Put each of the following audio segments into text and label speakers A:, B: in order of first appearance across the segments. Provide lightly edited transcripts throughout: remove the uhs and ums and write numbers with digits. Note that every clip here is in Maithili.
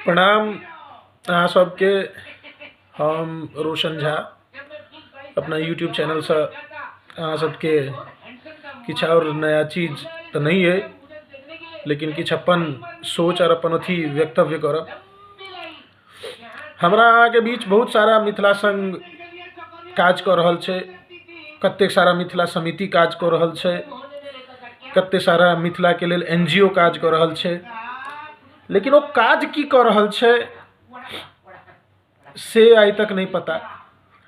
A: प्रणाम अहाँ सबके। हम रोशन झा अपना यूट्यूब चैनलसँ अहाँ सबके किछु आओर नया चीज तऽ नहि अइ, लेकिन किछु अपन सोच आओर अपन अथी वक्तव्य करब। हमरा अहाँके बीच बहुत सारा मिथिला संघ काज कऽ रहल छै, कतेक सारा मिथिला समिति काज कऽ रहल छै, कतेक सारा मिथिलाके लेल एन जी ओ काज कऽ रहल छै, लेकिन ओ काज की कऽ रहल छै से आइ तक नहि पता।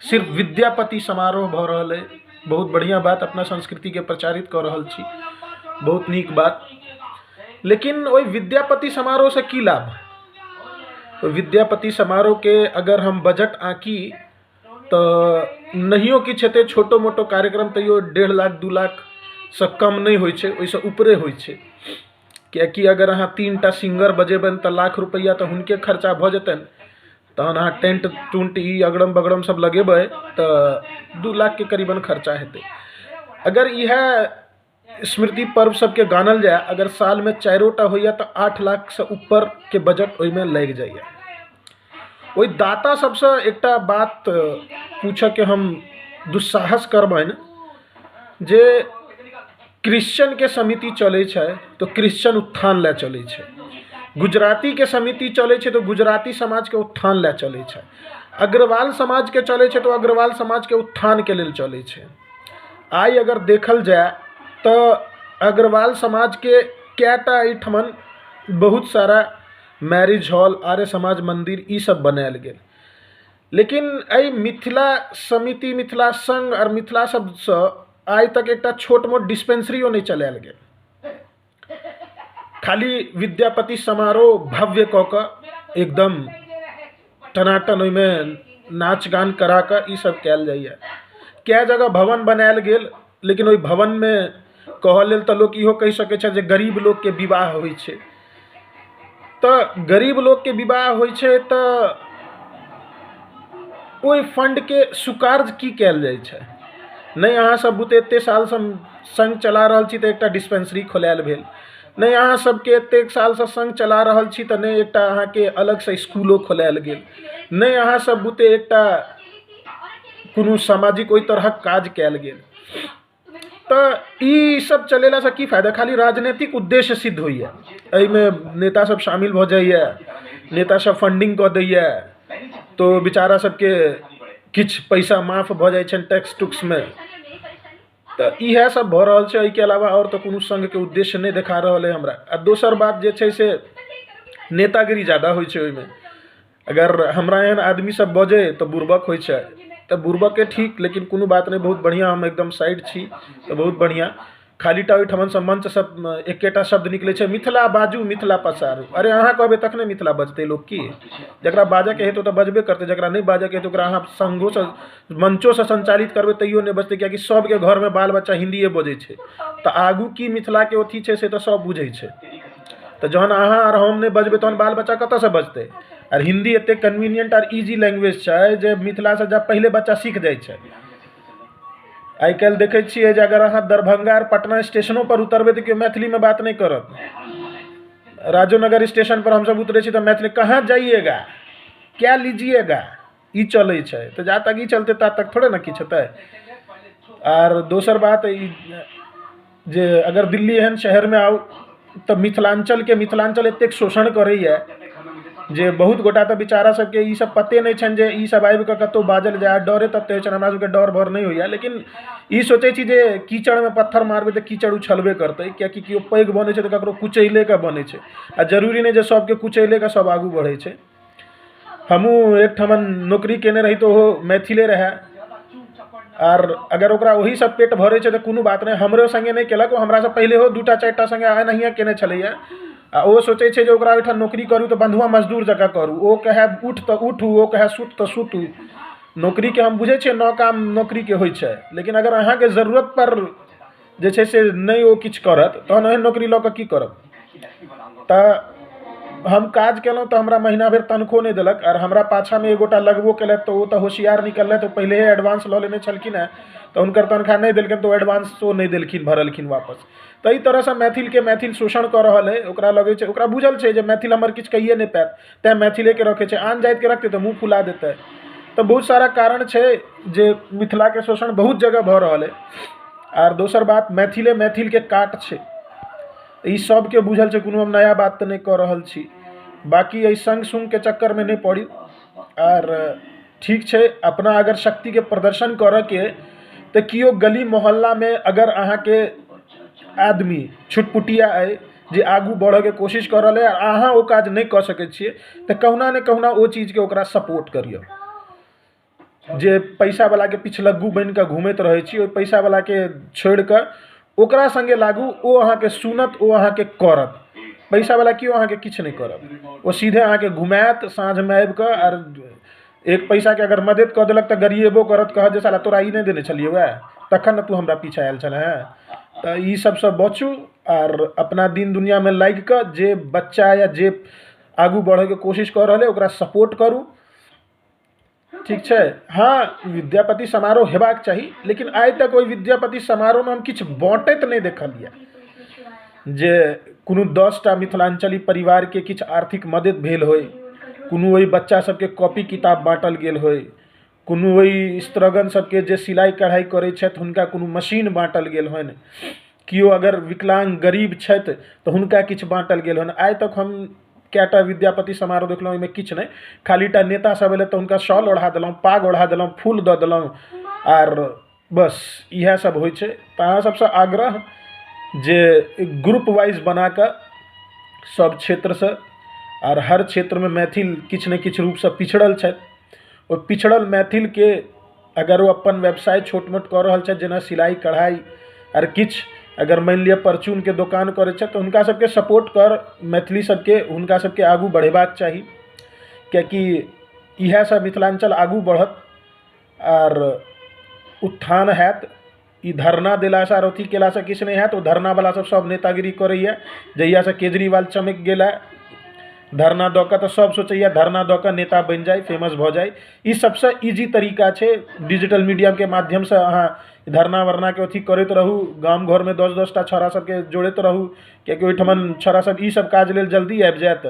A: सिर्फ विद्यापति समारोह भऽ रहल अइ, बहुत बढ़िआँ बात, अपना संस्कृतिके प्रचारित कऽ रहल छी, बहुत नीक बात, लेकिन ओहि विद्यापति समारोहसँ की लाभ? ओहि विद्यापति समारोहके अगर हम बजट आँकी तऽ नहियो किछु हेतै छोटो मोटो कार्यक्रम तैयो 1.5 लाख 2 लाखसँ कम नहि होइ छै, ओहिसँ ऊपरे होइ छै। किएकि अगर अहाँ 3 टा सिंगर बजेबनि तऽ लाख रुपैआ तऽ हुनके खर्चा भऽ जेतनि, तहन अहाँ टेंट टुंट ई अगड़म बगड़म सब लगेबै तऽ 2 लाखके करीबन खर्चा हेतै। अगर इएह स्मृति पर्व सबके गानल जाय, अगर सालमे 4 टा होइए तऽ 8 लाखसँ ऊपरके बजट ओहिमे लागि जाइए। ओहि दाता सबसँ एकटा बात पूछऽके हम दुस्साहस करबनि जे क्रिश्चियनके समिति चलै छै तऽ क्रिश्चियन उत्थान लए चलै छै, गुजरातीके समिति चलै छै तऽ गुजराती समाजके उत्थान लए चलै छै, अग्रवाल समाजके चलै छै तऽ अग्रवाल समाजके उत्थानके लेल चलै छै। आइ अगर देखल जाय तऽ अग्रवाल समाजके कएटा एहिठमन बहुत सारा मैरिज हॉल, आर्य समाज मन्दिर ई सब बनायल गेल, लेकिन एहि मिथिला समिति, मिथिला संघ आओर मिथिला सबसँ आइ तक एकटा छोट मोट डिस्पेंसरियो नहि चलायल गेल। खाली विद्यापति समारोह भव्य कऽ कऽ एकदम टनाटन ओहिमे नाच गान करा कऽ ई सब कयल जाइए। कए जगह भवन बनायल गेल, लेकिन ओहि भवनमे कहऽ लेल तऽ लोक इहो कहि सकै छथि जे गरीब लोकके विवाह होइ छै, तऽ गरीब लोकके विवाह होइ छै तऽ ओहि फण्डके सुकार्य की कयल जाइ छै? नहि अहाँ सब बुते एतेक सालसँ सङ्घ चला रहल छी तऽ एकटा डिस्पेंसरी खोलायल भेल, नहि अहाँ सबके एतेक सालसँ सङ्घ चला रहल छी तऽ नहि एकटा अहाँके अलगसँ इसकुलो खोलायल गेल, नहि अहाँ सब बुते एकटा कोनो सामाजिक ओहि तरहक काज कयल गेल। तऽ ई सब चलेलासँ की फायदा? खाली राजनीतिक उद्देश्य सिद्ध होइए, एहिमे नेता सब शामिल भऽ जाइए, नेता सब फंडिंग कऽ दैए तऽ बेचारा सबके किछु पैसा माफ भऽ जाइ छनि टैक्स टुक्समे। तऽ इएह सब भऽ रहल छै, एहिके अलावा आओर तऽ कोनो संघके उद्देश्य नहि देखा रहल अइ हमरा। आ दोसर बात जे छै से नेतागिरी जादा होइ छै ओहिमे। अगर हमरा एहन आदमी सब बजै तऽ बुड़बक होइ छै, तऽ बुड़बके ठीक, लेकिन कोनो बात नहि, बहुत बढ़िआँ, हम एकदम साइड छी तऽ बहुत बढ़िआँ। खाली टा ओहिठमनसँ मंचसँ एकेटा शब्द निकलै छै, मिथिला बाजू मिथिला पसारू। अरे अहाँ कहबै तखने मिथिला बजतै लोक की? जकरा बाजऽके हेतै ओ तऽ बजबे करतै, जकरा नहि बाजऽके हेतै ओकरा अहाँ संघोसँ मंचोसँ संचालित करबै तैयो नहि बजतै, किएकि सबके घरमे बाल बच्चा हिन्दिये बजै छै। तऽ आगू की मिथिलाके अथी छै से तऽ सब बुझै छै। तऽ जहन अहाँ आओर हम नहि बजबै तहन बाल बच्चा कतऽसँ बजतै? आर हिन्दी एतेक कन्वीनियंट आर इजी लैंग्वेज छै जे मिथिलासँ जब पहिले बच्चा सीख जाइ छै। आइ काल्हि देखै छियै जे अगर अहाँ दरभंगा आर पटना स्टेशनोपर उतरबै तऽ केओ मैथिलीमे बात नहि करत। राजोनगर स्टेशनपर हमसब उतरै छी तऽ मैथिली कहाँ जाइएगा, क्या लीजिएगा, ई चलै छै। तऽ जा तक ई चलतै ता तक थोड़े ने किछु हेतै। आर दोसर बात ई जे अगर दिल्ली एहन शहरमे आउ तऽ मिथिलाञ्चलके मिथिलाञ्चल एतेक शोषण करैए जे बहुत गोटा तऽ बेचारा सबके ई सब पते नहि छनि जे ई सब आबिकऽ कतहु बाजल जाय, डरे तते होइ छनि। हमरा सबके डर भर नहि होइए, लेकिन ई सोचै छी जे कीचड़मे पत्थर मारबै तऽ कीचड़ उछलबे करतै, किएकि केओ पैघ बनै छै तऽ ककरो कुचैलेके बनै छै, आ जरूरी नहि जे सबके कुचैलेके सब आगू बढ़ै छै। हमहूँ एकठमन नौकरी कयने रही तऽ ओहो मैथिले रहए, आर अगर ओकरा ओहीसँ पेट भरै छै तऽ कोनो बात नहि, हमरो सङ्गे नहि केलक ओ, हमरासँ पहिलेहो 2 टा 4 टा सङ्गे एनाहिए कयने छलैए। आ ओ सोचै छै जे ओकरा ओहिठाम नौकरी करू तऽ बन्धुआ मजदूर जकाँ करू, ओ कहए उठ तऽ उठू, ओ कहए सुत तऽ सुतू। नौकरीके हम बुझै छियै नओ काम नौकरीके होइ छै, लेकिन अगर अहाँके जरूरतपर जे छै से नहि ओ किछु करत तहन एहन नौकरी लऽ कऽ की करब? तऽ हम काज केलहुँ तऽ हमरा महीना भरि तनखो नहि देलक, आओर हमरा पाछाँमे एगोटा लगबो केलथि तऽ ओ तऽ होशियार निकललथि, ओ पहिलेहे एडवांस लऽ लेने छलखिन हेँ तऽ हुनकर तनख्वाह नहि देलखिन, तऽ ओ एडवांसो नहि देलखिन, भरलखिन वापस। तऽ एहि तरहसँ मैथिलके मैथिल शोषण कऽ रहल अइ। ओकरा लगै छै, ओकरा बुझल छै जे मैथिल हमर किछु कहिए नहि पायत, तैँ मैथिलेके रखै छै। आन जातिके रखतै तऽ मुँह फुला देतै। तऽ बहुत सारा कारण छै जे मिथिलाके शोषण बहुत जगह भऽ रहल अइ। आर दोसर बात, मैथिले मैथिलके काट छै, ई सबके बुझल छै, कोनो हम नया बात तऽ नहि कऽ रहल छी। बाँकी एहि सङ्ग सुङ्गके चक्करमे नहि पड़ी। आर ठीक छै, अपना अगर शक्तिके प्रदर्शन करयके तऽ केओ गली मोहल्लामे अगर अहाँके आदमी छुटपुटिया अइ जे आगू बढ़यके कोशिश कऽ रहल अइ आ अहाँ ओ काज नहि कऽ सकै छियै, तऽ कहुना ने कहुना ओ चीजके ओकरा सपोर्ट करियौ। जे पैसावलाके पिछलग्गू बनि कऽ घूमैत रहै छी, ओहि पैसावलाके छोड़ि कऽ ओकरा सङ्गे लागू, ओ अहाँके सुनत, ओ अहाँके करत। पैसावला केओ अहाँके किछु नहि करत, ओ सीधे अहाँके घुमायत साँझमे आबि कऽ, आर एक पैसाके अगर मदति कऽ देलक तऽ गरियेबो करत, कहत जे साला तोरा ई नहि देने छलियौ हए तखन ने तू हमरा पीछा आयल छलऽ हेँ। तऽ ई सभसँ बचू आर अपना दिन दुनिआँमे लागि कऽ जे बच्चा या जे आगू बढ़यके कोशिश कऽ रहल अइ ओकरा सपोर्ट करू। ठीक छै, हँ विद्यापति समारोह हेबाक चाही, लेकिन आइ तक ओहि विद्यापति समारोहमे हम किछु बाँटैत नहि देखलियै जे कोनो 10टा मिथिलाञ्चली परिवारके किछु आर्थिक मदति भेल होइ, कोनो ओहि बच्चा सबके कॉपी किताब बाँटल गेल होइ, कोनो ओहि स्त्रगण सबके जे सिलाइ कढ़ाइ करै छथि हुनका कोनो मशीन बाँटल गेल होइन, केओ अगर विकलाङ्ग गरीब छथि तऽ हुनका किछु बाँटल गेल होइन। आइ तक हम कएटा विद्यापति समारोह देखलहुँ, ओहिमे किछु नहि, खाली टा नेता सब एलै तऽ हुनका शॉल ओढ़ा देलहुँ, पाग ओढ़ा देलहुँ, फूल दऽ देलहुँ, आर बस इएह सब होइ छै। तऽ अहाँ सबसँ आग्रह जे ग्रुप वाइज बना कऽ सब क्षेत्रसँ, आर हर क्षेत्रमे मैथिल किछु ने किछु रूपसँ पिछड़ल छथि, ओहि पिछड़ल मैथिलके अगर ओ अपन व्यवसाय छोट मोट कऽ रहल छथि जेना सिलाइ कढ़ाइ आर किछु, अगर मानि लिअ परचूनके दोकान करै छथि तऽ हुनका सबके सपोर्ट कर मैथिली सबके हुनका सबके आगू बढ़ेबाक चाही, किएकि इएहसँ मिथिलाञ्चल आगू बढ़त आर उत्थान हैत। ई धरना देलासँ आर अथी केलासँ किछु नहि हैत। ओ धरनावला सब सब नेतागिरी करैए। जहियासँ केजरीवाल चमकि गेल धरना दऽ कऽ, तऽ सब सोचैए धरना दऽ कऽ नेता बनि जाइ, फेमस भऽ जाइ। ई सबसँ इजी तरीका छै। डिजिटल मीडियाके माध्यमसँ अहाँ धरना वरनाके अथी करैत रहू, गाम घरमे 10-10टा छौड़ा सबके जोड़ैत रहू, किएकि ओहिठमन छौड़ा सब ई सब काज लेल जल्दी आबि जायत,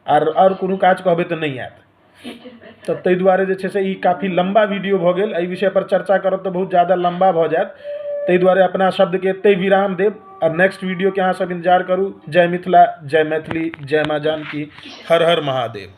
A: आर कोनो काज कहबै तऽ नहि आयत। तऽ ताहि दुआरे जे छै से ई काफी लम्बा वीडियो भऽ गेल। एहि विषयपर चर्चा करब तऽ बहुत ज्यादा लम्बा भऽ जायत, ताहि दुआरे अपना शब्दके एतहि विराम देब आ नेक्स्ट वीडियोके अहाँ सब इन्तजार करू। जय मिथिला, जय मैथिली, जय माँ जानकी, हर हर महादेव।